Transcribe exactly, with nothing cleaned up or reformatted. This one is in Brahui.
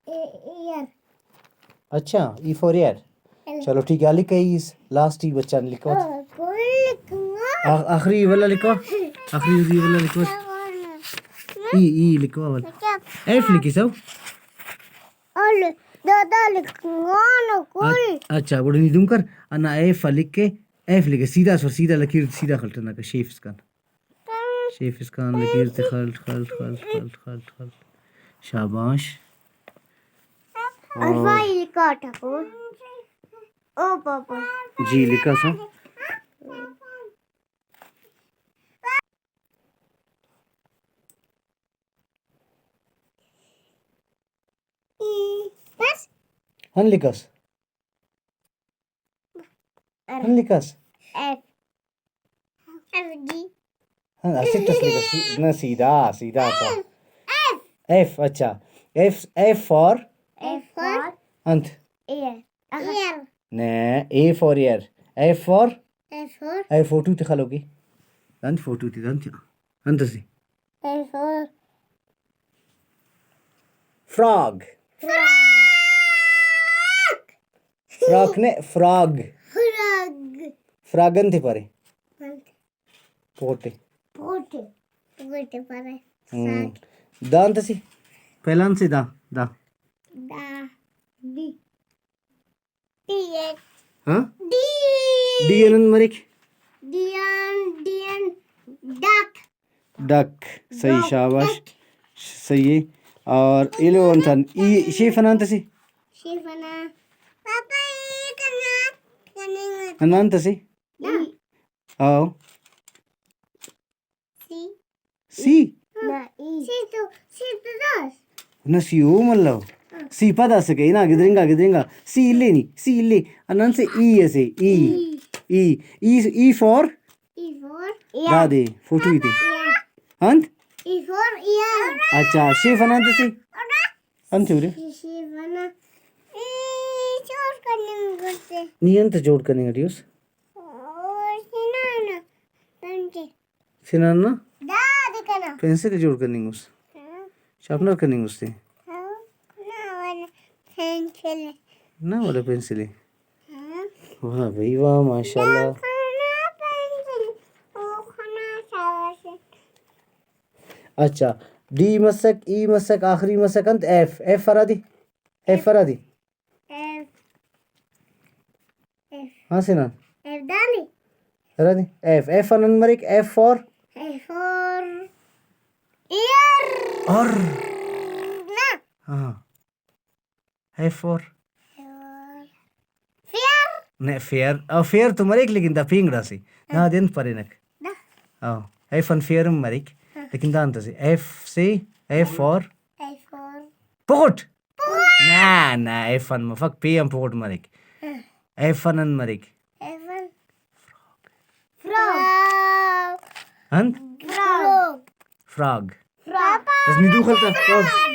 ایئر۔ اچھا، ای فور ایئر۔ ایئر۔ چلو ٹھیک ہے، لکھ ای اس، لاسٹ ای بچہ نے لکھو۔ آ، کل لکھوں گا۔ آ، آخری والا لکھو۔ آخری والا لکھو۔ ای، ای لکھو اول۔ اچھا۔ ایف لکھی سو۔ اول دادا لکھوں گا نا کل۔ اچ-، اچھا، گڑا نی دن کر۔ انا ایف آ لکھ کے، ایف لکھ کے، سیدھا سر، سیدھا لکیر، سیدھا خلٹ انا کہ شیف اسکان۔ شیف اسکان لکیر تے خلٹ، خلٹ، خلٹ، خلٹ، خلٹ، خلٹ۔ شاباش۔ اور بھائی کاٹا کو۔ او پاپا۔ جی، لکھا سا۔ بس۔ ہن لکھس۔ ہن لکھس۔ ایف۔ F G. ہاں، اسٹ اس لکھس۔ سی-، نہ، سیدھا، سیدھا آتا۔ ایف۔ ایف، اچھا۔ F, F for? F for? انت؟ ایئر۔ ایئر۔ نہ، A for ear. F for? F for? اے فوٹو تے خلوگی۔ دانت فوٹو تے دانت۔ انت اسے؟ F for? Frog. Frog. Frock نے، فراگ۔ فراگ۔ فراگ انت پارے؟ انت۔ پوٹے۔ پوٹے۔ پوٹے پارے۔ ہم۔ فراگ۔ دانت اسے؟ پہلان سے دا، دا۔ دا۔ دی۔ D H. ہاں؟ ڈی۔ ڈی آن انت مریک؟ ڈی آن، ڈی آن ڈک۔ ڈک، صحیح، ڈک، شاباش۔ ڈک۔ صحیح ہے۔ اور ایلو انت آن ای شیف انا انت اسے؟ شیف انا۔ پاپا، ای کنا کننگ۔ انا انت اسے؟ ای۔ او۔ سی۔ سی؟ نہ، ای۔ سی تو، سی تو داس۔ نہ، سی او ملو۔ سی پد اسکہ، ہنا گدرینگا، گدرینگا۔ سی الے نی، سی الے۔ ہندا انت سے ای اسے، ای۔ ای۔ ای، ای، ای فور؟ ای فور۔ دادے، فوٹو ای تے۔ ایئر۔ انت؟ ای فور ایئر۔ اچھا، شیف انا انت سے؟ انت ہورے؟ شیف انا۔ ای جوڑ کننگ اسے۔ نی انت جوڑ کننگ اٹی اس؟ او، سنان نا۔ انت۔ سنان نا؟ دادے کنا۔ پینسل جوڑ کننگ اس؟ ہاں۔ شارپنر کننگ اس تے؟ ہاں۔ نا، ولدا پینسل۔ نا، ولدا پینسل۔ ہاں۔ واہ بھئی واہ، ماشاءاللہ۔ دا کنا پینسل، او کنا شاباش۔ اچھا، ڈی مسک، ای مسک، آخری مسک انت ایف۔ ایف ہرا دی؟ ایف ہرا دی؟ ایف۔ ایف۔ ہاں سنان۔ ایف دانے۔ ہرا دی؟ ایف۔ ایف آن انت مریک؟ F for? F for air. اور؟ نہ۔ ہاں۔ F for? فیئر۔ نہ، فیئر۔ او، فیئر تو مریک، لیکن دا پینگڑا سے۔ ہاں۔ دادے انت پارینک؟ دا۔ او، ایف آن فیئر ہم مریک، ہاں۔ لیکن دا انت سے؟ ایف سے، ایف فار؟ F for. پغٹ؟ نہ، نہ، ایف آن مفک، پی ہم پغٹ مریک۔ ہاں۔ ایف آن انت مریک؟ ایف آن۔ فراگ۔ انت؟ فراگ۔ فراگ۔ فراگ۔ بس نی دو خلتا۔